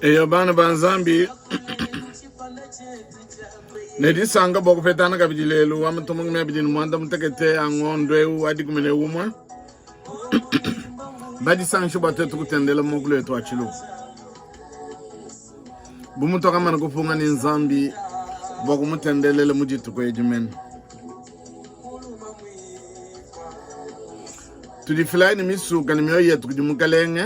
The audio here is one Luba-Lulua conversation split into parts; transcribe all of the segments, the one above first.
Eyo bana ba Nzambi ne disanka bua kupetana kabidi lelu wa matuku 28 a ngondo eu wa 11 badisangishe bua tuetu kutendela muakulu wetu wa tshiluba bu mutuakamana kupunga ne Nzambi bua kumutendelela mu dituku edi mene. Tudifilayi ne misuka ne mioyo yetu kudi Mukalenge,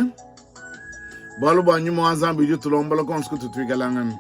bualu bua nyuma wa Nzambi udi utulombola konso kutu tuikalangana.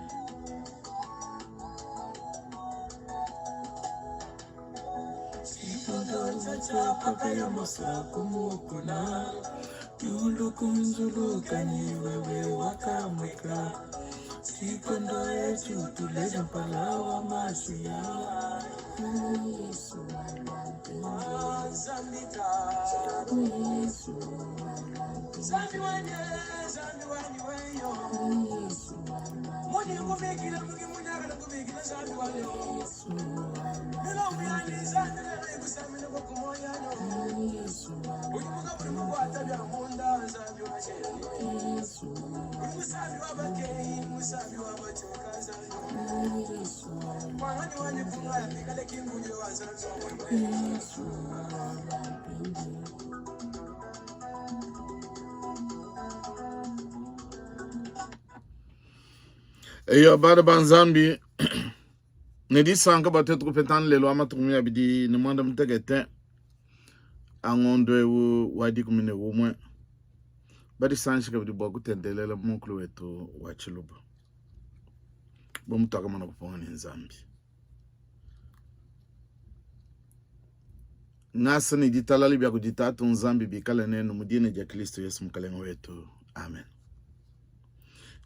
Eyo bana ba Nzambi ne disanka bua tuetu kupetana lelu wa matuku 28 a ngondo eu wa 11 badisangishe kabidi bua kutendelela mukulu wetu wa Tshiluba bu mutuakamana kupunga ne Nzambi. Ngasa ne ditalala bia kudi Tatu Nzambi bikale nenu mu dina dia Kristo Yesu Mukalenge wetu. Amen.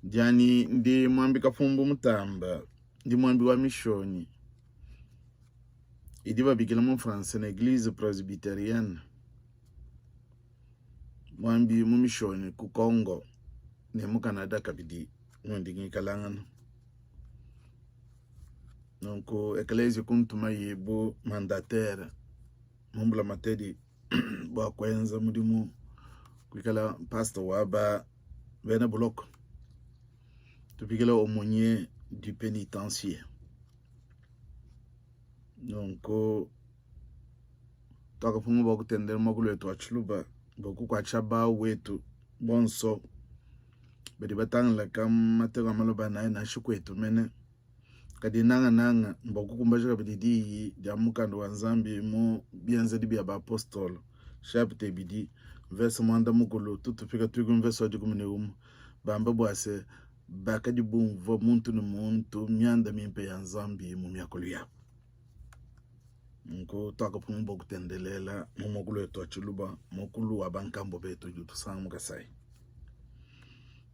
Dianyi ndi muambi Kapumbu Mutamba, ndi muambi wa mishonyi idi babikila mu français na Eglise Presbyterienne, muambi mu mishonyi ku Congo ne mu Canada kabidi mundi ngikalangana. Nunku ekelezia kuntumaye bu mandataire mu mbulamatadi bua kuenza mudimu kuikala pastor wa ba bena buloko tubikila aumônier du penitencier. Nunku tuakapunga bua kutendelela muakulu wetu wa tshiluba bua kukuatshisha ba wetu bonso badi batangilaka mateka a maloba nayi nansha kuetu mene. Kadi nangananga mbua kukumbaja kabidi diyi dia mukanda wa Nzambi mu Bienzedi bia Bapostolo, shapita ibidi, mvese 10 tutufika tuiku mvese wa 11, bamba bua se, bakadi bumvua muntu ne muntu mianda mimpe ya Nzambi mu miakulu yabu. Nunku tuakapunga bua kutendelela mu muakulu wetu wa Tshiluba, muakulu wa bankambua betu udi utusanga mu Kasai.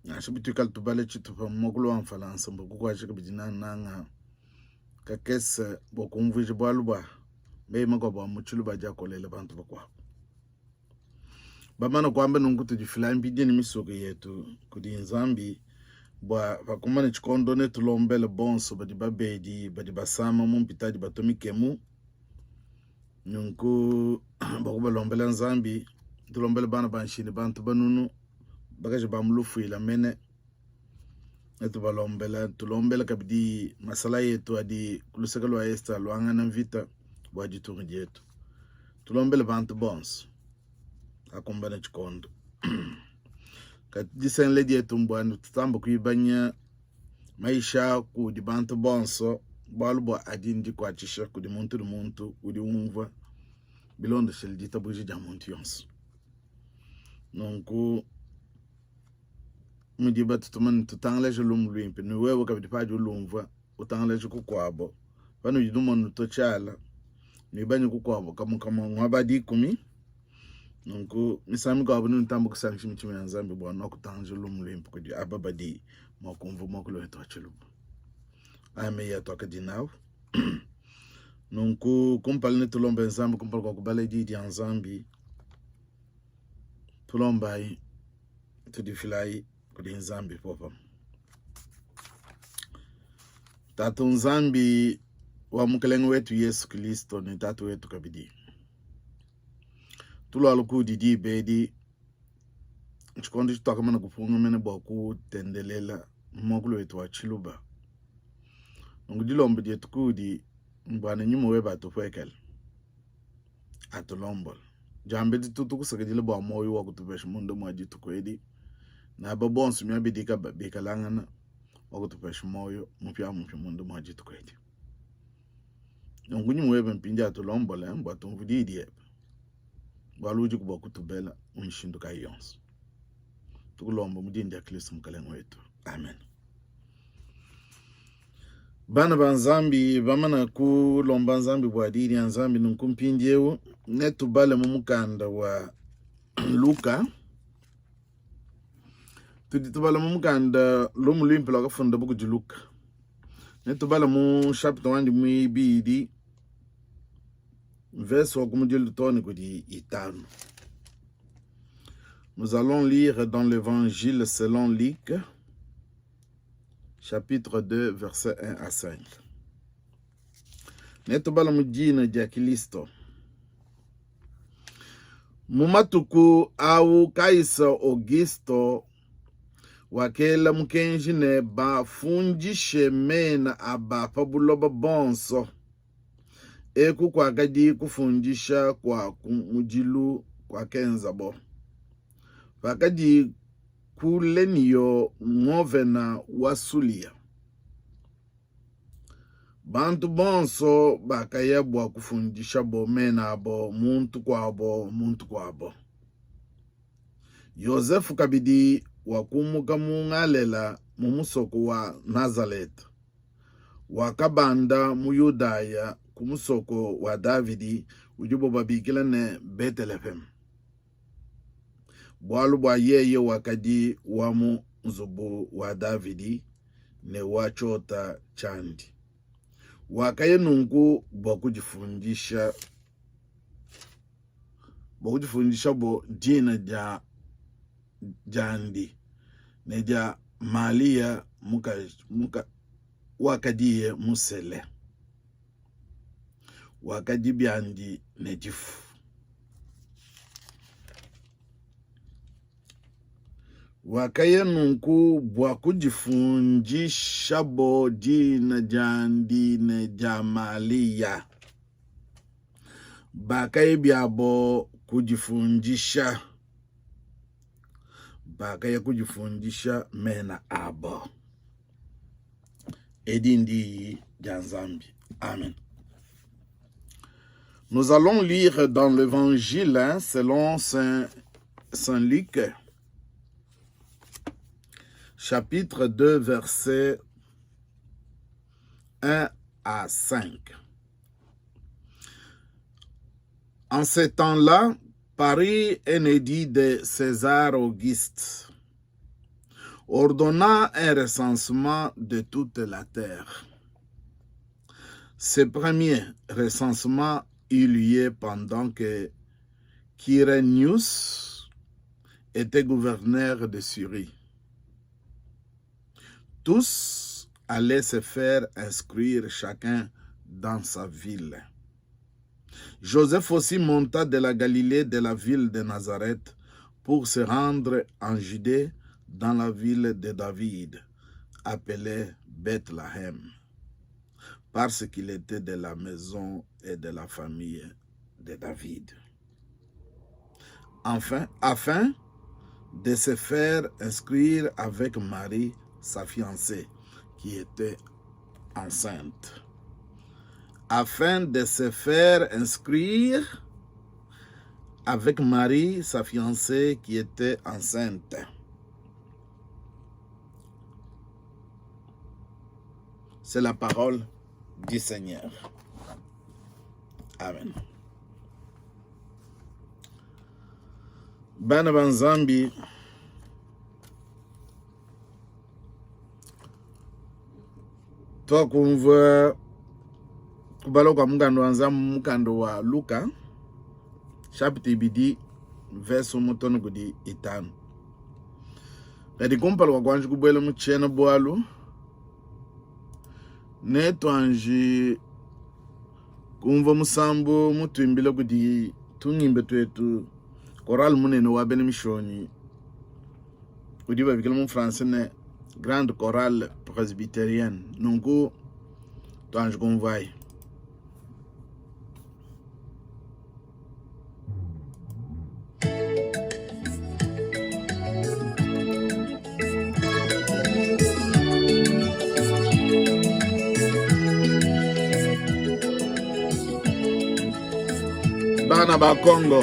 Nansha bituikala tubala tshitupa mu muakulu wa Mfalansa mbua kukuatshisha kabidi nangananga kakese bua kumvuija bualu bua meyi makuabu a mu Tshiluba adi akolela bantu bakuabu. Bamana kuamba nunku, tudifilayi mpindieu ne misoko yetu kudi Nzambi bua pakumbana tshikondo netulombele bonso badi babedi, badi basama mu mpitadi batua mikemu. Nunku bua kubalombela Nzambi, tulombele bana ba nshiya ne bantu banunu, bakaji ba mu lufuila mene, netubalombela. Tulombele kabidi masalayi etu adi ku luseke lua est aluangana mvita bua ditunga dietu. Tulombele bantu bonso akumbana tshikondo. Kadi disengela dietu mbua tutamba kuibanya mayisha kudi bantu bonso, bualu bua adi ndikuatshisha kudi muntu ne muntu udi umvua bilondeshile ditabuja dia muntu yonso. Nunku mudi batutuma ne tutangalaje lumu luimpe, ne wewe kabidi padi ulumvua utangalaje kukuabo. Panudi numona nutua tshiala, nuibanye kukuabo kamue kamue muaba dikumi. Nunku misangu mikuabu nutamba kusankisha mitshima ya Nzambi bua nuakutangija lumu luimpe kudi aba badi mua kumvua muakulu wetu wa Tshiluba. Aya meyi atuakadi nawu. Nunku kumpala netulombe Nzambi kumpala kua kubala Diyi dia Nzambi. Tulombayi, tudifilayi kudi Nzambi popamue. Tatu Nzambi wa Mukelenge wetu Yesu Kilisto ne Tatu wetu kabidi, tulualu kudi diba edi, tshikondo tshituakamana kupunga mene bua kutendelela. mu muakulu wetu wa Tshiluba. Nunku dilomba dietu kuudi mbua ne nyuma webe atupuekele, atulombole. Diambedi tutu tukusakidila bua muoyo wa kutupesha munda mua dituku edi, ne aba bonso miaba idi bikalangana wa kutupesha muoyo mupiamupia munda mua dituku edi. Nunku nyuma webe mpindieu atulombole bua tumvue diyi diebe, bualu udiku bua kutubela mu mishindu kayi yonso. Tukulomba mu dina dia Kristo Mukalenge wetu. Amen. Bana ba Nzambi bamana kulomba Nzambi bua diyi dia Nzambi, nunku mpindieu netubale mu mukanda wa Luka. Tudi tubala mu mukanda Lumu Luimpe luakafundabu kudi Luka. Netubale mu chapitre wandi muibidi verse wa kumudilu too ne kudi itanu. Nous allons lire dans l'évangile selon Luc, chapitre 2, verset 1 à 5. Netubala mu dina dia Kristo. Mu matuku au Kaisa Augusto wakela mukenji ne bafundishe mena a ba pa buloba bonso. Eku kuakadi kufundisha kua kumudilu kuakenzabo pakadi Kuleniyo ngovena wa Sulia. Bantu bonso bakaya bua kufundishabo mena abo muntu kuabo muntu kuabo. Yosefe kabidi wakumuka mu Galela mu musoko wa Nazaleta, wakabanda mu Yudaya ku musoko wa Davidi udibo babikila ne Beteleheme, bualu bua yeye wakadi wa mu nzubu wa Davidi ne wa tshiota tshiandi. Wakaya nunku bua kudifundisha bua kudifundishabo dina dia diandi ne dia Malia muka, wakadiye musele, wakadi biandi ne difu. Wakaya nunku bua kudifundishabo dina diandi ne dia Malia. Bakaya biabo kudifundisha, bakaya kudifundisha mena abo. Edi ndiyi dia Nzambi. Amen. Nous allons lire dans l'évangile hein, selon Saint, Saint Luc, chapitre 2, versets 1 à 5. En ce temps-là, Paris un édit de César Auguste ordonna un recensement de toute la terre. Ce premier recensement eut lieu pendant que Quirinius était gouverneur de Syrie. Tous allaient se faire inscrire chacun dans sa ville. Joseph aussi monta de la Galilée de la ville de Nazareth pour se rendre en Judée dans la ville de David, appelée Bethléem, parce qu'il était de la maison et de la famille de David. Enfin, afin de se faire inscrire avec Marie, sa fiancée, qui était enceinte. Afin de se faire inscrire avec Marie, sa fiancée, qui était enceinte. C'est la parole du Seigneur. Amen. Bana ba Nzambi twakumvua kubala kwa mukanda wa Nzambi mukanda wa Luka chapitre ibidi verse umue too ne kudi itanu. Kadi kumpala kua kuanji kubuela mu tshiena-bualu netuanji kumvua musambu mutuimbila kudi tungimbe tuetu chorale munene wa bena mishonyi udi babikila mu français ne. Grande Chorale Presbyterienne. Nunku tuanji kumvuayi. Bana ba Congo.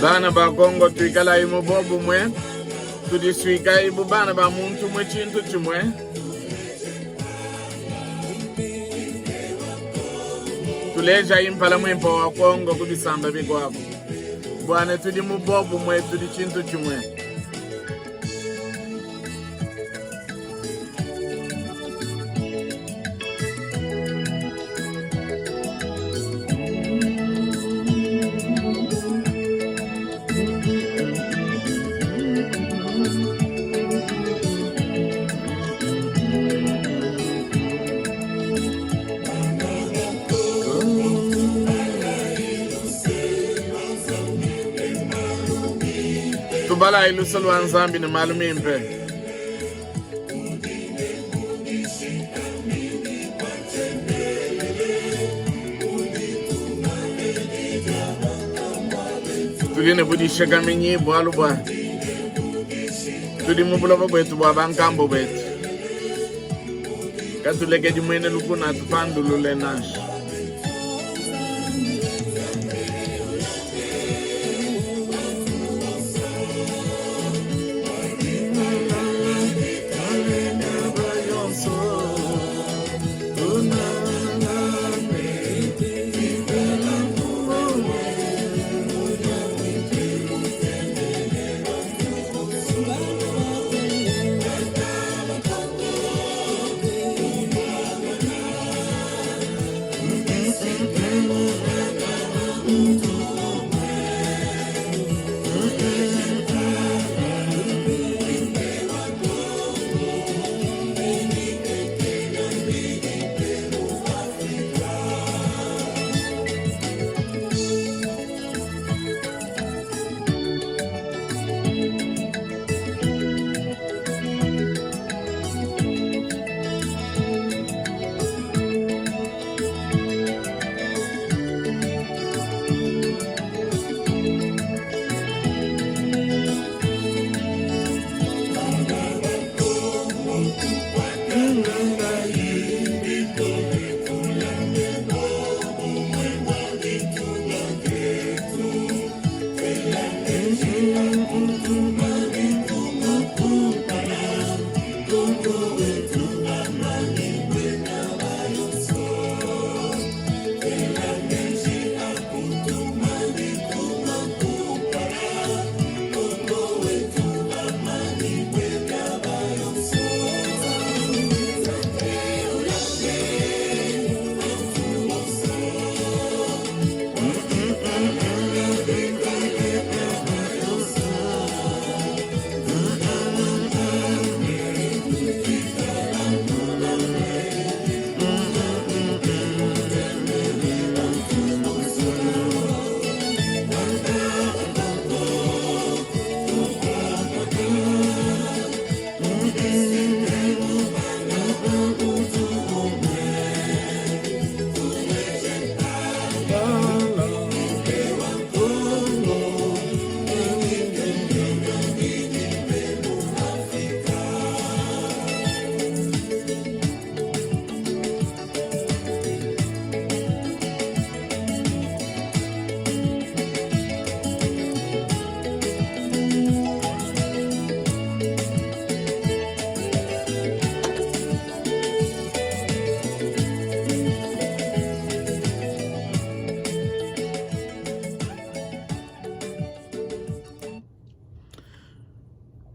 Bana ba Kongo tuikalayi mu bobumue, tudisuikayi bu bana ba muntu umue tshintu tshimue. Tulejayi mpala muimpe wa Kongo ku bisamba bikuabu, bua ne tudi mu bobumue, tudi tshintu tshimue. Tubalayi luse lua Nzambi ne malu mimpe. Tudi ne budishikaminyi bualu bua tudi mu buloba buetu bua bankambo betu. Katulekedi muena lukuna atupandulule nansha.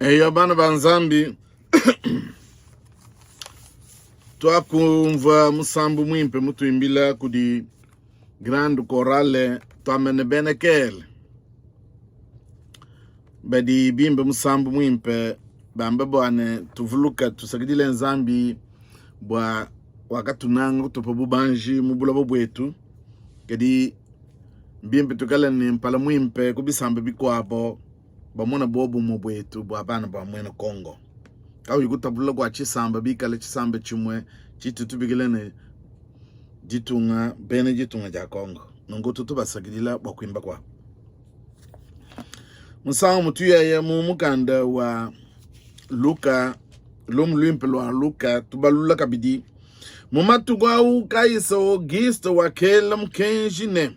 Eyo bana ba Nzambi, tuakumvua musambu muimpe mutuimbila kudi Grande Chorale tuamene bena kele badi bimbe musambu muimpe bamba bua ne tuvuluka tusakidile Nzambi bua wakatunanga kutupa bubanji mu buloba buetu kadi mbimpe tuikale ne mpala muimpe ku bisamba bikuabo bamona buobumue buetu bua bana ba muena Kongo kauyi kutapulula kua tshisamba bikale tshisamba tshimue tshitu tubikila ne ditunga bena ditunga dia Kongo. Nunku tutu basakidila bua kuimba kuabu. Musangu mutuyaya mu mukanda wa Luka, lumu luimpe lua Luka, tubalula kabidi mu matuku au Kaisa Auguste wakela mukenji ne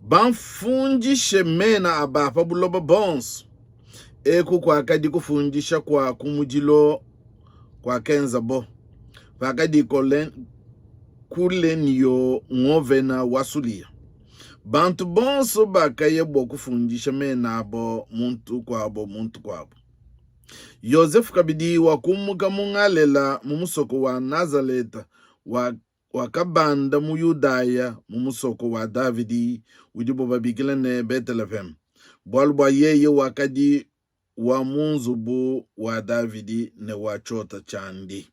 bamfundishe mena a ba pa buloba bonso. Eku kuakadi kufundisha kua kumudilu kuakenzabo pakadi Kulenio ngovena wa Sulia. Bantu bonso bakaya bua kufundisha mena abo muntu kuabo muntu kuabo. Yosefe kabidi wakumuka mu Ngalela mu musoko wa Nazaleta wa wakabanda mu Yudaya mu musoko wa Davidi udibo babikila ne Beteleheme, bualu bua yeye wakadi wa mu nzubu wa Davidi ne wa tshiota tshiandi.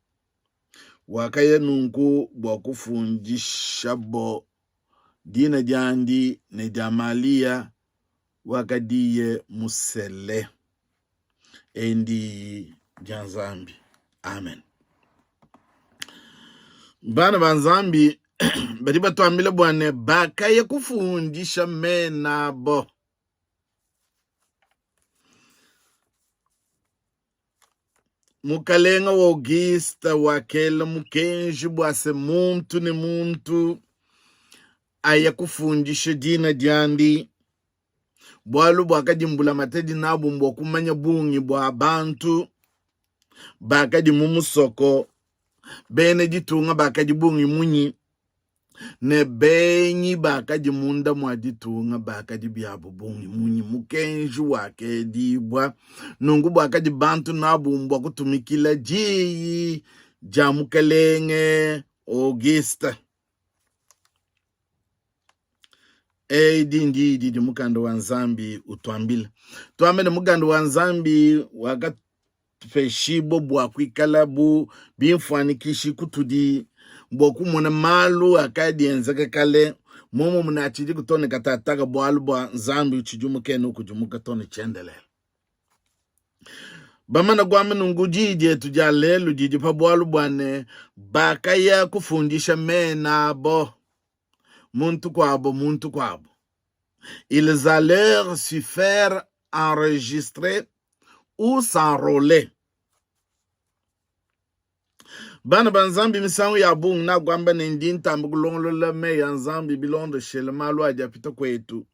Wakaya nunku bua kufundishabo dina diandi ne dia Malia wakadiye musele. Eyi ndiyi dia Nzambi. Amen. Bana ba Nzambi badi batuambila bua ne bakaya kufundisha mena abo. Mukalenga Auguste wakela mukenji bua se muntu ne muntu aya kufundisha dina diandi Bualu buakadi mbulamatadi nabu mbua kumanya bungi bua bantu bakadi mu musoko, bena ditunga bakadi bungi munyi, ne benyi bakadi munda mua ditunga bakadi biabu bungi munyi. Mukenji wakedibua nunku buakadi bantu nabu mbua kutumikila diyi dia mukelenge Auguste. Edi ndiyi didi mukanda wa Nzambi utuambila. Tuambe ne, mukanda wa Nzambi wakatupeshibua bua kuikala bu bimfuanyikishi kutudi bua kumona malu akadi enzeka kale, muomumue ne atshidi too ne katataka, bualu bua Nzambi utshidi mukena ukudimuka too ne tshiendelele. Bamana kuamba nunku, diyi dietu dia lelu didi pa bualu bua ne, bakaya kufundisha mena abo muntu kuabo muntu kuabo. Ils allèrent se faire enregistrer ou s'enrôler. Bana ba Nzambi, misangu ya bungi nakuamba ne ndi ntamba kulongolola meyi a Nzambi bilondeshele malu adi apita kuetu.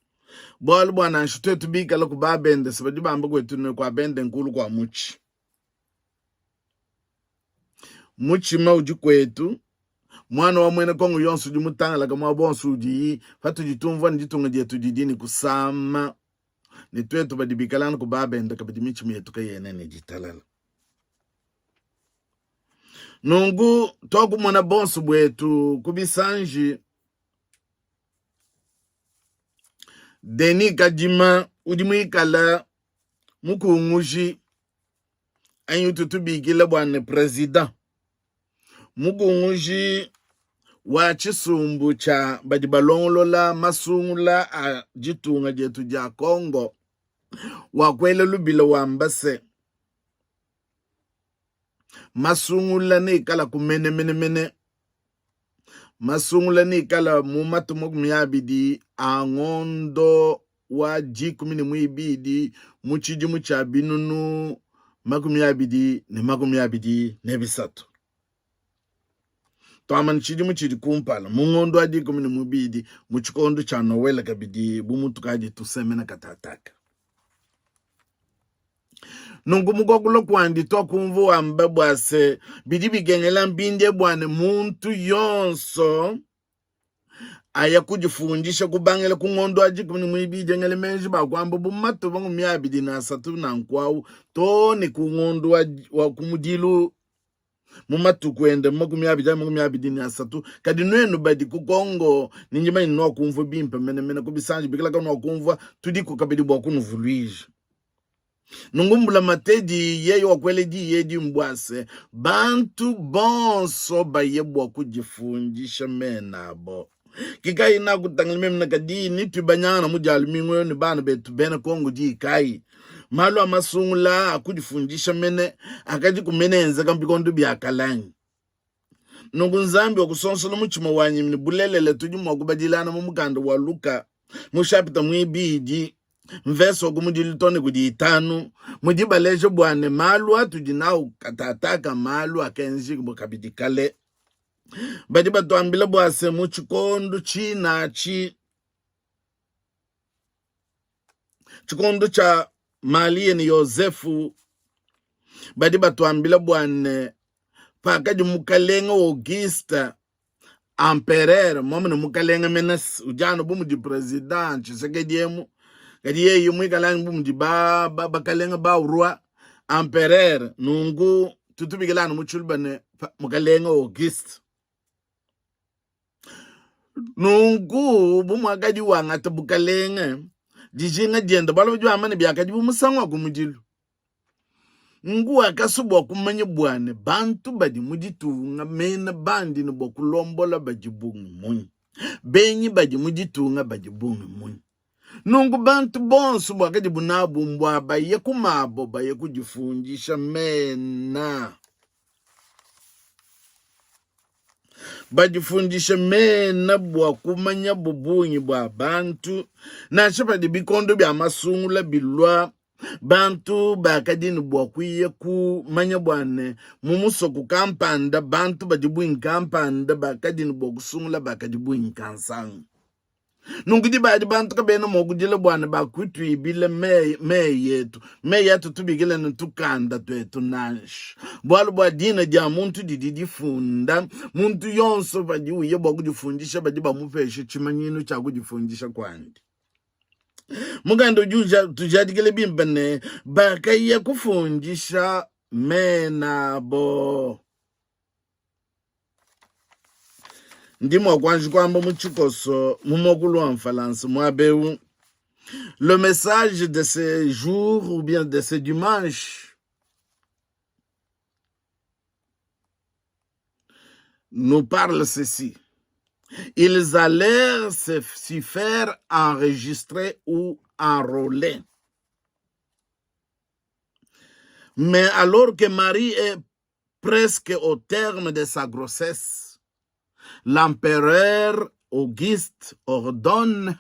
Bualu bua nansha tuetu bikale ku babende, se badi bamba kuetu ne kua bende nkulu kua mutshi. Mutshima udi kuetu, muana wa muena Kongo yonso udi mutangalaka muaba wonso udiyi, patudi tumvua ne ditunga dietu didi ne kusama, ne tuetu badi bikale anu ku babende kabidi mitshima yetu kayena ne ditalala. Nunku tuakumona bonso buetu ku bisanji Denis Kadima udi muikala mukunguji anyi utu tubikila bua ne president mukunguji wa tshisumbu tshia badi balongolola masungula a ditunga dietu dia Congo wakuela lubila wamba se masungula neikalaku menemenemene masungula neikala mu matu 20 a ngondo wa 12 mu tshidimu tshia binunu 2023 twamba ne tshidimu tshidi kumpala mu ngondo wa 12 mu tshikondo tshia Noele kabidi bu mutukadi tusemena katataka. Nunku mu kuakula kuandi tuakumvua wamba bua se bidi bikengela mpindie bua ne muntu yonso. Aya kudifundisha kubangila ku ngondo wa dikumi ne muibidi ngele menji bakuamba bu matuku 23 nanku au too ne ku ngondo wa, wa kumudilu mu matuku ende 20 anyi 23. Kadi nuenu badi ku Kongo ne ndi manye nuakumvua bimpe menemene ku bisanji bikala kanuakumvua, tudiku kabidi bua kunuvuluija. Nunku mbulamatedi yeye wakuela diyi edi mbua se bantu bonso baye bua kudifundisha mena abo. Kikayi nakutangila meme ne kadi nituibanyangana mu dia lumingu eu ne bana betu bena Kongo diyi kayi? Malu a masungula a kudifundisha mene akadiku mene enzeka mu bikondo bia kale anyi? Nunku Nzambi wakusonsola mutshima wanyi ne bulelela tudi mua kubadilana mu mukanda wa Luka mu shapita muibidi mvese wa kumudilu too ne kudi itanu mudi baleja bua ne malu atudi nawu katataka malu akenjibua kabidi kale. Badi batuambila bua se mu tshikondo tshinatshi tshikondo tshia Malia ne Yosefu badi batuambila bua ne pakadi mukalenge Auguste empereur muamune mukalenge menes udi anu bu mudi president Tshisekedi emu kadi yeye muikale anu bu mudi ba, ba, bakalenge ba roi empereur nunku tutubikila anu mu tshiluba ne mukalenge Auguste Nunku bu muakadi wangata bukalenge, dijinga diende, bualu budi wamba ne biakadi bu musangu wa kumudilu, nunku wakasua bua kumanya bua ne bantu badi mu ditunga mena bandi ne bua kulombola badi bungi munyi, benyi badi mu ditunga badi bungi munyi. Nunku bantu bonso buakadibu nabu mbua baye ku mabo, baye kudifundisha mena. Badifundishe mena bua kumanyabu bungi bua bantu. Nansha padi bikondo bia masungula bilua, bantu bakadi ne bua kuya kumanya bua ne mu musoko kampanda bantu badi bungi kampanda bakadi ne bua kusungula bakadi bungi kansanga. Nunku diba adi bantu kabena mua kudila bua ne bakutuibile meyi etu, meyi atu tubikila ne tukanda tuetu nansha. Bualu bua dina dia muntu didi difunda muntu yonso padi uya bua kudifundisha, badi bamupesha tshimanyinu tshia kudifundisha kuandi. Mukanda udi utujadikila bimpe ne bakaya kufundisha mena abo. Ndi mua kuanji kuamba mu tshikoso mu muakulu wa Mfalansa muaba eu, le message de ce jour ou bien de ce dimanche nous parle ceci. Ils allèrent s'y faire enregistrer ou enrôler. Mais alors que Marie est presque au terme de sa grossesse, l'empereur Auguste ordonne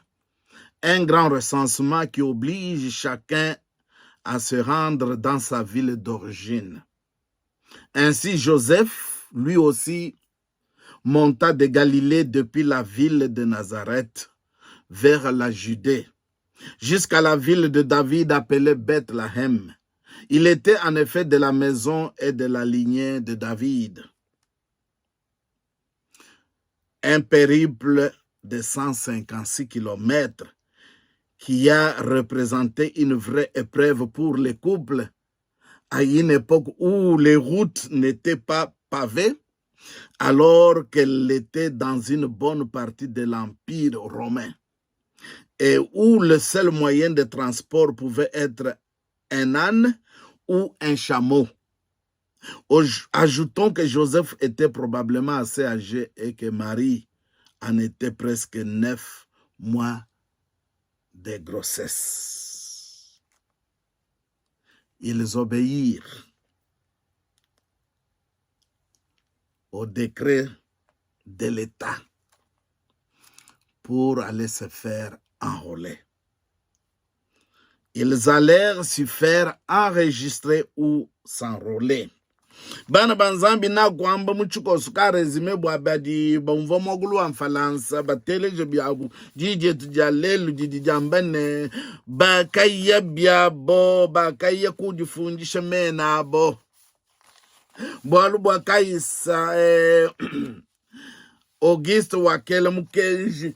un grand recensement qui oblige chacun à se rendre dans sa ville d'origine. Ainsi, Joseph, lui aussi, monta de Galilée depuis la ville de Nazareth vers la Judée, jusqu'à la ville de David appelée Bethléem. Il était en effet de la maison et de la lignée de David. Un périple de 156 kilomètres qui a représenté une vraie épreuve pour les couples à une époque où les routes n'étaient pas pavées, alors qu'elle était dans une bonne partie de l'Empire romain et où le seul moyen de transport pouvait être un âne ou un chameau. Ajoutons que Joseph était probablement assez âgé et que Marie en était presque 9 mois de grossesse. Ils obéirent au décret de l'État pour aller se faire enrôler. Ils allèrent s'y faire enregistrer ou s'enrôler. Bana ba Nzambi nakuamba mu tshikoso ka resume bua badi bumvua muakulu wa Mfalansa bateleje biabu. Diyi dietu dia lelu didi diamba ne, bakaya biabo, bakaya kudifundisha mena abo. Bualu bua Kaisa eh, Auguste wakela mukenji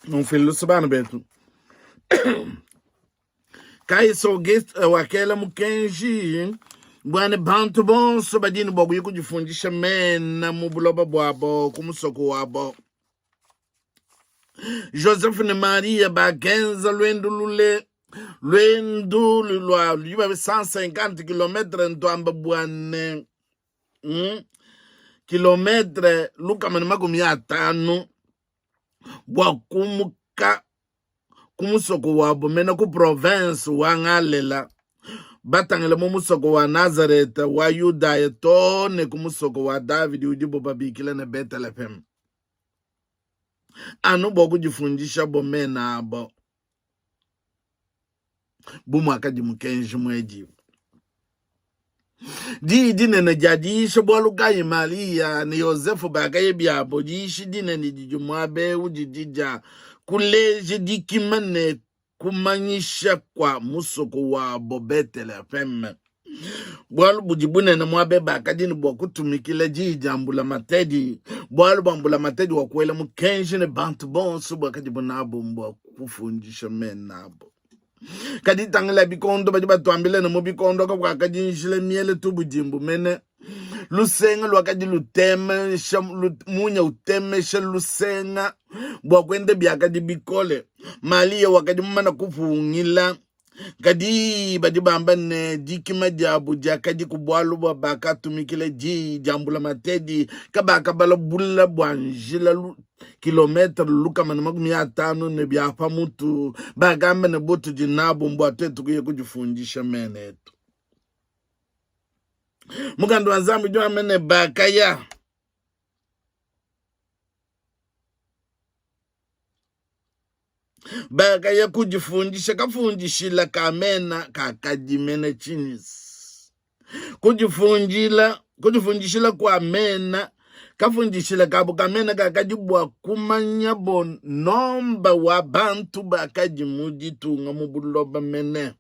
Numfuile luse bana betu. Kaisa Auguste eh, wakela mukenji bua ne bantu bonso badi ne bua kuya kudifundisha mena mu buloba buabo ku musoko wabo. Joseph ne Maria bakenza luendu lule luendu lua ludi ba 150 km ntuamba bua ne mm, kilometre 150 bua kumuka ku musoko wabo mena ku province wa Ngalela batangile mu musoko wa Nazareta wa Yudaya too ne ku musoko wa Davidi udibo babikila ne Beteleheme anu bua kudifundishabo mena abo bu muakadi mukenji muedibue. Diyi dinene dia diyisha bualu kayi Mariya ne Yosefe bakaya biabo diyishi dinene didi muaba eu didi dia kuleja dikima ne kumanyisha kua musoko wabo Beteleheme. Bualu budi bunene muaba bakadi ne bua kutumikila diyi dia mbulamatadi, bualu bua mbulamatadi wa kuela mukenji ne bantu bonso buakadibu nabu mbua kufundisha mena abo. Kadi tangila bikondo badi batuambila ne mu bikondo kakuakadi njila miele tubudimbu mene lusenga luakadi lutemesha munya utemesha lusenga bua kuenda biakadi bikole. Malia wakadi mumana kupungila kadi badi bamba ne dikima diabu diakadi ku bualu bua bakatumikila diyi dia mbulamatedi kabakabala bula bua njila kilometre 150 ne bia pa mutu bakamba ne butudi nabu mbua tuetu kuya kudifundisha mena etu mukanda wa nzambi udi wamba ne bakaya bakaya kudifundisha kafundishila ka mena kakadi mena tshinyi kudifundila kudifundishila kua mena kafundishila kabu ka mena kakadi bua kumanyabo nomba wa bantu bakadi mu ditunga mu buloba mene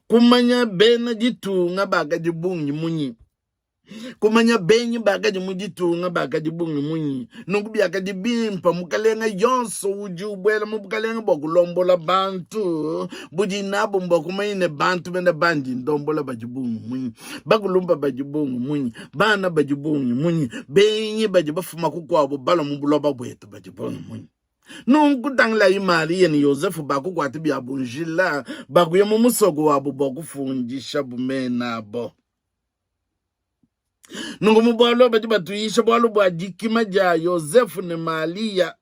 kumanya bena ditunga bakadi bungi munyi kumanya benyi bakadi mu ditunga bakadi bungi munyi. Nunku biakadi bimpe mukalenga yonso udi ubuela mu bukalenga bua kulombola bantu budi nabu mbua kumanya ne bantu bena bandi ndombola badi bungi munyi, bakulumpa badi bungi munyi, bana badi bungi munyi, benyi badi bafuma kukuabu balua mu buloba buetu badi bungi munyi. Nunku tangilayi Mariya ne Yosefe bakukuata biabu njila bakuya mu musoko wabu bua kufundishabu mena abo. Nunku mu bualu badi batuyisha bualu bua dikima dia Yosefu ne Malia.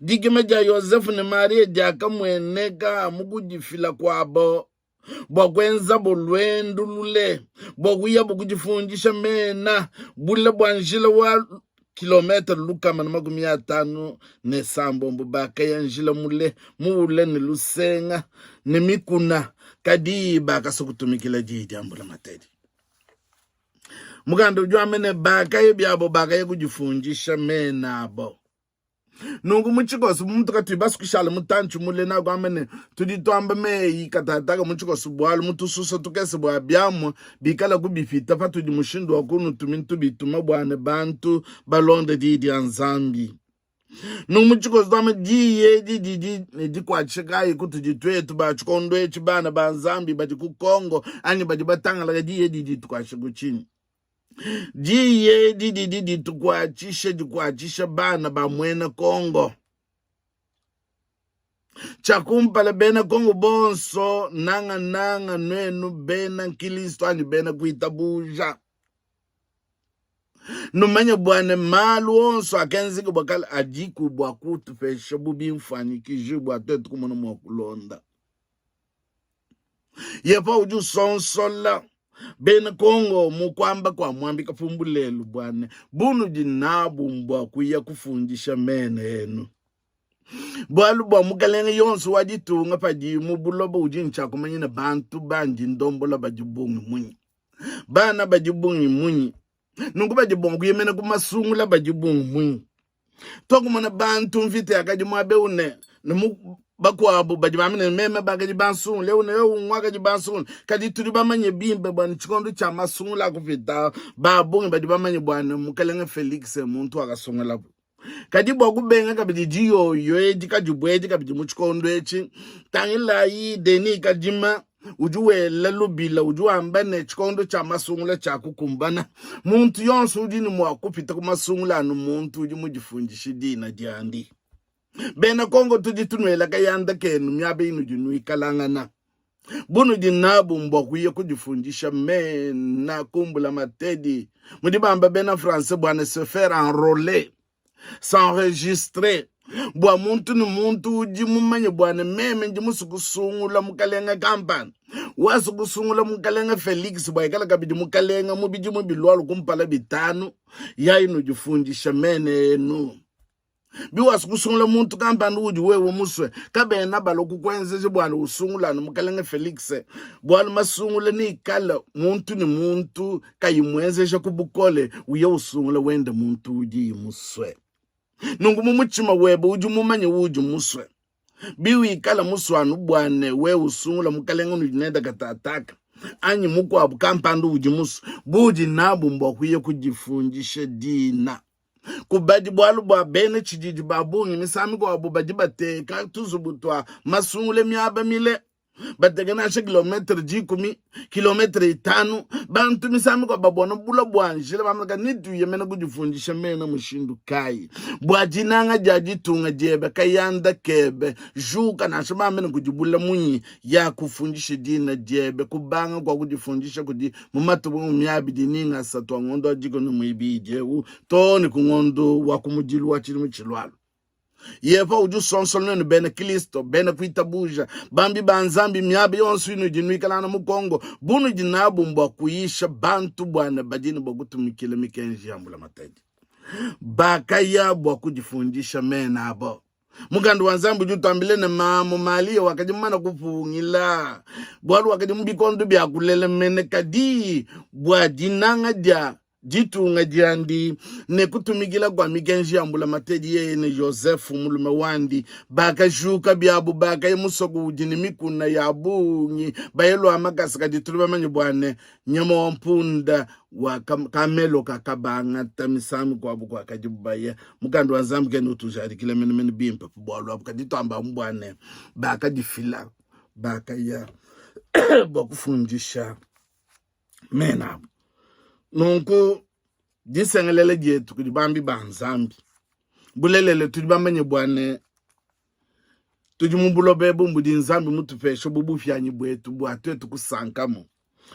Dikima dia Yosefu ne Malia diakamueneka mu kudifila kuabo bua kuenzabo luendu lule bua kuyabo kudifundisha mena bule bua njila wa kilometre 156 bakaya njila mule muule ne lusenga ne mikuna kadi bakasa kutumikila diyi dia mbulamatadi mukanda udi wamba ne bakaya biabo bakaya kudifundisha mena abo Nunku mu tshikoso bu mutu katuyi basue kushala mutantshi mule, nakuamba ne, tudi tuamba meyi katataka mu tshikoso, bualu mu tususa tukese bua biamua bikalaku bipita patudi mushindu wa kunutumi tubituma bua ne bantu balonde diyi dia Nzambi. Nunku mu tshikoso tuamba diyi edi didi ne dikuatshisha kayi kutudi tuetu ba tshikondo etshi, bana ba Nzambi badi ku Congo anyi badi batangalaka, diyi edi ditukuatshisha ku tshinyi? Diyi edi didi ditukuatshisha dikuatshisha bana ba muena Kongo. Tshia kumpala bena Kongo bonso, nangananga nuenu bena Nkristo anyi bena kuitabuja, numanye bua ne malu onso akenzeka bua kale adiku bua kutupesha bu bimfuanyikiji bua tuetu kumona mua kulonda. Yehowa udi usonsola bena Kongo mu kuamba kua muambi Kapumbu lelu bua ne bunudi nabu mbua kuya kufundisha mena enu. Bualu bua mukalenge yonso wa ditunga padi mu buloba udi ne tshia kumanya ne bantu bandi ndombola badi bungi munyi, bana badi bungi munyi, nunku badi bua kuyemena ku masungula badi bungi munyi. Tuakumona bantu mvita yakadi muaba eu ne, ne mu. Bakuabu badi bamba ne, meme bakadi bansungule, eu ne eu nguakadi bansungule. Kadi tudi bamanye bimpe bua ne tshikondo tshia masungula akupita, ba bungi badi bamanye bua ne Mukelenge Felix muntu wakasungulabu. Kadi bua kubenga kabidi diyoyo edi kadibuedi kabidi mu tshikondo etshi, tangilayi Denis Kadima udi wela lubila, udi wamba ne tshikondo tshia masungula tshia kukumbana. Muntu yonso udi ne mua kupita ku masungula anu muntu udi mudifundishe dina diandi. Bena Kongo tudi tunuela kayanda kenu miaba inudi nuikalangana. Bunudi nabu mbua kuya kudifundisha mena ku mbulamatedi. Mudi bamba bena français bua ne se faire enroler, s'enregistrer bua muntu ne muntu udi mumanye bua ne meme ndi musue kusungula mukalenge kampanda wasu kusungula mukalenge Felix bua ikala kabidi mukalenge mu bidimu bilualua kumpala bitanu, yayi nudifundisha mena enu. Biwasua kusungula muntu kampanda uudi wewe musue, kabena balua kukuenzeja bua usungule anu mukalenge Felix, bualu masungula neikale muntu ne muntu kayi muenzeja ku bukole, uye usungula wende muntu udiye musue. Nunku mu mutshima webe udi mumanye uudi musue. Biwikala musue anu bua ne wewe usungula mukalenge unudi nende katataka anyi mukuabu kampanda uudi musue, buudi nabu mbua kuya kudifundisha dina. Kubadi bualu bua bena tshididi ba bungi misangu mikuabu badi bateka tuzubu tua masungula miaba mile, bateka nansha kilometre dikumi, kilometre itanu. Bantu misangu mikuabu babona bula bua njila bamba ne tuye mena kudifundisha mena mushindu kayi? Bua dinanga dia ditunga diebe kayanda kebe juka nansha bambe ne kudibula munyi ya kufundisha dina diebe kubanga kua kudifundisha kudi mu matuku makumi abidi ne ngasatu a ngondo wa dikumi ne muibidi eu too ne ku ngondo wa kumudilu wa tshidimu tshilualua. Yehowa udi usonsola nuenu bena Kristo, bena kuitabuja, bambi ba Nzambi miaba yonso inudi nuikalangana mu Kongo, bunudi nabu mbua kuyisha bantu bua ne badi ne bua kutumikila mikenji ya mbulamatadi. Bakaya bua kudifundisha mena abo. Mukanda wa Nzambi udi utuambila ne, mamu Malia wakadi mumane kupungila, bualu wakadi mu bikondo bia kulela mene, kadi bua dinanga dia ditunga diandi ne kutumikila kua mikenji ya mbulamatedi, yeye ne Jozefu mulume wandi bakajuka biabu, bakaya musoko udi ne mikuna ya bungi, baye lua makasa. Kadi tudi bamanye bua ne nyama wa mpunda wa kamelo kakabangata misangu mikuabu kuakadibu baya. Mukanda wa Nzambi kena utujadikila menemene bimpe pa bualu abu, kadi tuamba amu bua ne bakadifila, bakaya bua kufundisha mena abu. Nunku disengelela dietu kudi bambi ba Nzambi, bulelela tudi bamanye bua ne tudi mu buloba ebu budi Nzambi mutupeshe bu bupianyi buetu bua tuetu kusankamu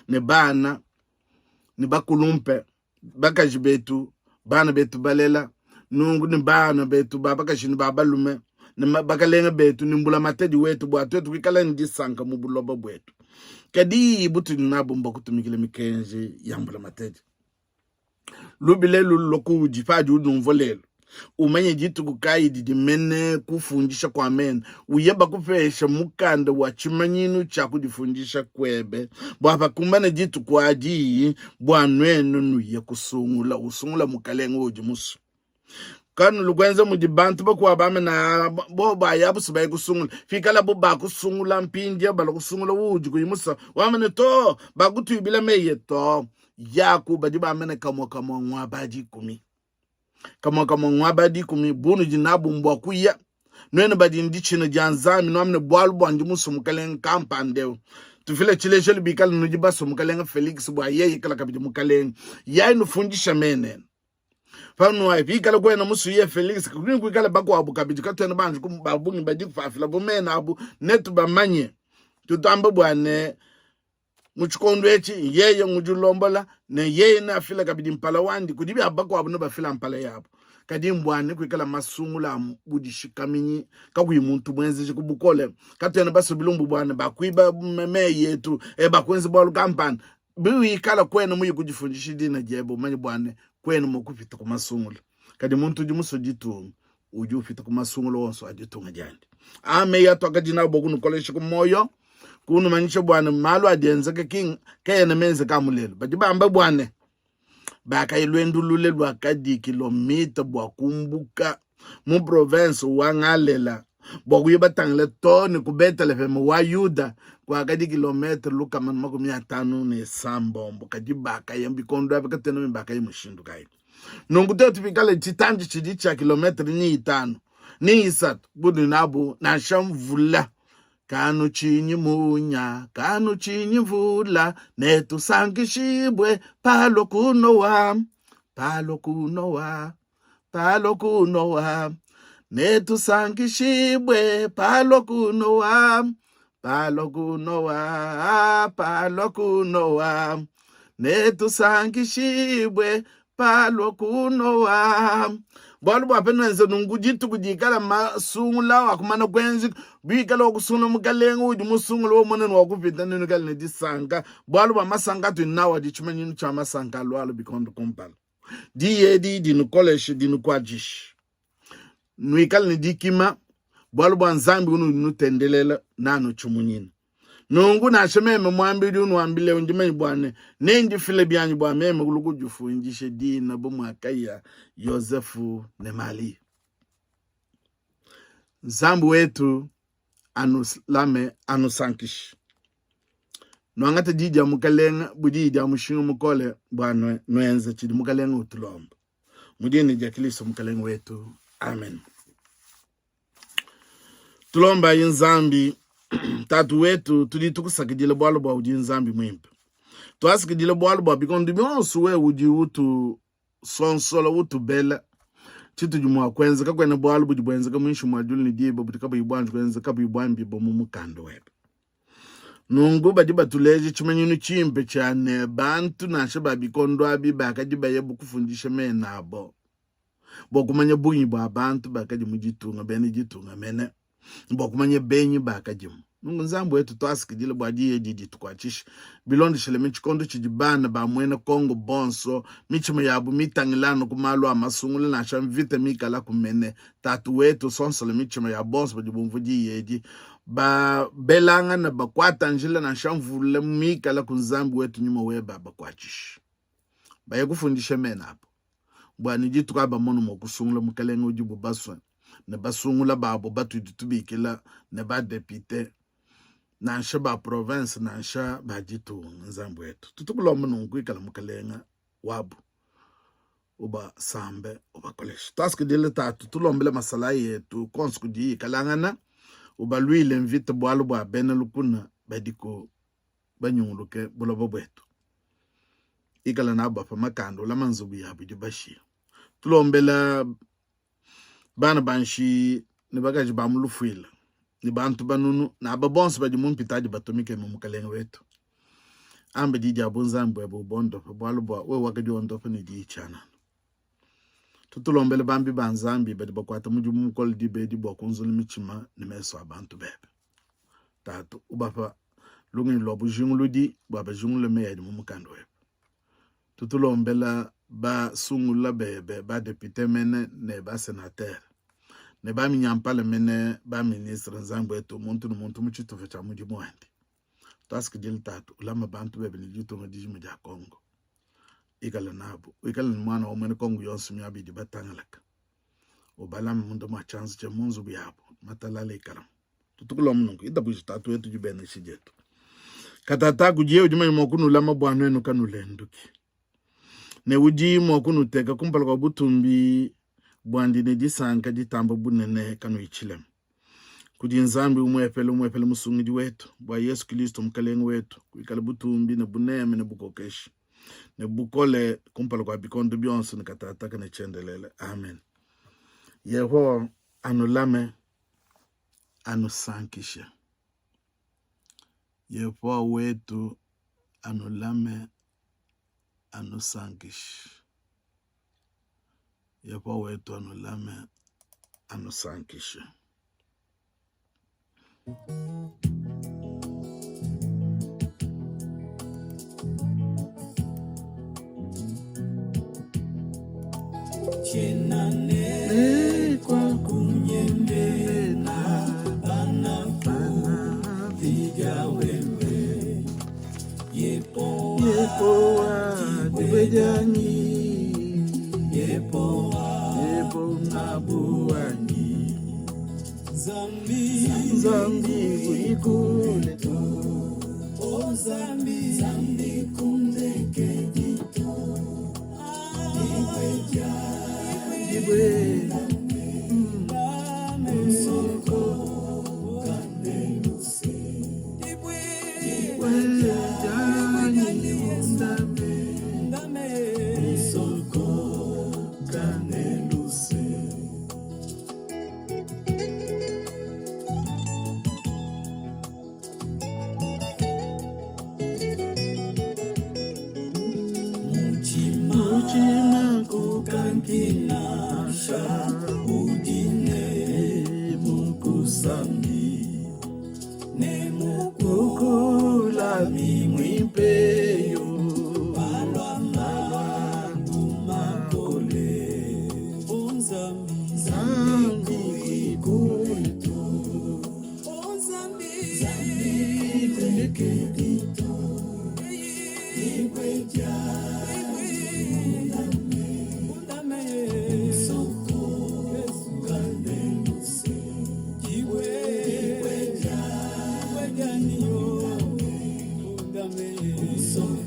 ne bana ne bakulumpe, bakaji betu, bana betu balela, nunku ne bana betu ba bakaji ne ba balume ne bakalenge betu ne mbulamatadi wetu, bua tuetu kuikala ne disanka mu buloba buetu. Kadi butudi nabu mbua kutumikila mikenji ya mbulamatadi. Lubila elu lulua kuudi padi unumvua lelu. Umanye dituku kayi didi mene kufundisha kua mena, uye bakupesha mukanda wa tshimanyinu tshia kudifundisha kuebe, bua pakumbana dituku adi, bua nuenu nuye kusungula, usungula mukalenge udi musue. Kanulu kuenza mudi bantu bakuabu bambe na bobo ayabu si baye kusungula. Pikalabu bakusungula mpindieu balua kusungula uudi kuyi musue, wamba ne to, bakutuibila meyi to. Yaku badi bamba ne kamua kamua ngua ba dikumi. Kamua kamua ngua ba dikumi bunudi nabu mbua kuya. Nuenu badi ne ditshina dia Nzambi nuambe ne bualu bua ndi musue mukalenge kampanda eu. Tufile tshilejelu bikale nudi basue mukalenge Felix bua yeye ikala kabidi mukalenge. Yayi nufundisha mene. Panuayi pikala kuena musuye Felix kudi kuikala bakuabu kabidi katuena banji ba bungi badi pafila bu mena abu netubamanye. Tutamba bua ne mu tshikondo etshi yeye ngudi ulombola ne yeye neafile kabidi mpala wandi kudi bia bakuabu ne bafila mpala yabu kadi mbua ne kuikala masungula a budishikaminyi kakuyi muntu muenzeje ku bukole katuena basue bilumbu bua ne bakuiba meyi etu e bakuenza bualu kampanda biwikala kuena muye kudifundisha dina diebe umanye bua ne kuena mua kupita ku masungula kadi muntu udi musue ditunga udi upita ku masungula onso a ditunga diandi. Aa meyi atuakadi nawu bua kunukolesha ku muoyo, kunumanyisha bua ne malu adi enzeka ki kaena menzeka amu lelu. Badi bamba bua ne bakaya luendu lule luakadi kilomita bua kumbuka mu province wa Ngalela. bua kuya batangile too ne ku Beteleheme wa Yuda, kuakadi kilometre 156. Kadi bakaya bikondo abi katuena ne bakaya mushindu kayi. Nunku tuetu bikale tshitantshi tshidi tshia kilometre ni itanu ni isatu budi nabu nansha mvula kanutshinyi munya kanutshinyi mvula netusankishibue palua kunowa palua kunowa palua kunowa netusankishibue palua kunowa palua kunowa palua kunowa netusankishibue palua kunowa bualu bua penuenza nunku dituku dikala masungula akumana kuenzeka bikala wakusungula mukalenge udi musungula womona ne wakupita nenuikale ne disanka bualu bua masanka atudi nawu adi tshimanyinu tshia masanka alualua bikondo kumpala Diyi edi dinukoleshe, dinukuatshishe. Nuikale ne dikima, bualu bua Nzambi unudi nutendelela nanutshimunyina. Nunku nansha meme muambi udi unuambila ndi manye bua ne nendifile bianyi bua meme kulu kudifundisha dina bu muakaya Yosefu ne Malia. Nzambi wetu anulame, anusankishe. Nuangate di dia Mukelenge bu diyi dia mushinga mukole bua nuenze tshidi Mukelenge utulomba. Mu dina dia Kristo Mukelenge wetu, amen. Tulombayi Nzambi. Tatu wetu, tudi tukusakidila bualu bua udi Nzambi muimpe. Tuasakidila bualu bua bikondo bionso wewe udi utu sonsola utubela tshitudi mua kuenza. Kakuena bualu budi buenzeka muinshi mua diulu ne diba budi kabuyi buanji kuenza kabuyi buambibua mu mukanda webe. Nunku badi batuleja tshimanyinu tshimpe tshia ne, bantu nansha ba bikondo abi bakadi baya kufundisha mena abo bua kumanya bungi bua bantu bakadi mu ditunga, bena ditunga mene bua kumanya benyi bakadimu. Nunku Nzambi wetu, tuasakidila bua diyi edi ditukuatshishe bilondeshile mu tshikondo tshidi bana ba muena Kongo bonso mitshima yabu mitangila anu ku malu a masungula nansha mvita mikalaku mene. Tatu wetu, sonsola mitshima ya bonso badi bumvua diyi edi ba belangana bakuata njila nansha mvula mikalaku. Nzambi wetu, nyuma webe abakuatshishe baye kufundisha mena abo bua ne dituku abamone mua kusungula mukalenge udibu basue ne basungula babo batudi tubikila ne badepite nansha ba province nansha ba ditunga. Nzambi wetu, tutukulomba nunku, ikala mukalenga wabu, ubasambe, ubakoleshe. Tuasakidile Tatu, tulombele masalayi etu konso kudiyi ikalangana, ubaluile mvita bualu bua bena lukuna badiku banyunguluke buloba buetu. Ikala nabu bapa makanda, ulama nzubu yabu idi bashiya. Tulombela bana ba nshiyi ne bakaji ba mu lufuila ne bantu banunu ne aba bonso badi mu mpitadi batumike mu Mukalenge wetu. Amba di dia bunzambi buebe ubondope, bualu bua wewe wakadiondopa ne diyi tshianana. Tutulombele bambi ba Nzambi badi bakuata mudimu mukole diba edi bua kunzula mitshima ne mesu a bantu bebe. Tatu, ubapa lungenyi lua bujinguludi bua bajingulule meyi adi mu mukanda webe. Tutulombela basungula bebe badepite mene ne basenatere ne baminyampala mene baministre, Nzambi wetu, muntu ne muntu mu tshitupa tshia mudimu wende. Tuasakidila Tatu, ulama bantu bebe ne ditunga dijima dia Kongo. Ikala nabu, wikale ne muana wa muena Kongo yonso miaba idi batangalaka. Ubalame munda mua tshianza tshia mu nzubu yabu, matalala ikalamu. Tutukulomba nunku, itabuja Tatu wetu dibenesha dietu. Katata kudiye udi manya mua kunulama bua nuenu kanulenduki, ne udi mua kunuteka kumpala kua butumbi buandi ne disanka ditamba bunene kanuyi tshilema. Kudi Nzambi umuepele umuepele Musungidi wetu, bua Yesu Kilisto Mukelenge wetu, kuikale butumbi ne buneme ne bukokeshi ne bukole kumpala kua bikondo bionso ne katataka ne tshiendelele. Amen. Yehowa anulame, anusankishe. Yehowa wetu anulame, anusankishe. Yehowa wetu anulame, anusankishe. Yepowa dibedianyi Yepowa ngabu wanyi. Nzambi kuikule to. O Nzambi, Nzambi kundekedi to. Dibwe Soko kandeluse. Dibwe dyanyi undame. Soko kandeluse. Mutima Mutima kukankinasha udine mukusambi Mukulami mwimpe yo. Palwa makole o Nzambi, Nzambi kuikule to. O Nzambi, Nzambi kundekedi to. Dibwe dyanyi undame. Soko kandeluse. Dibwe dyanyi undame. Soko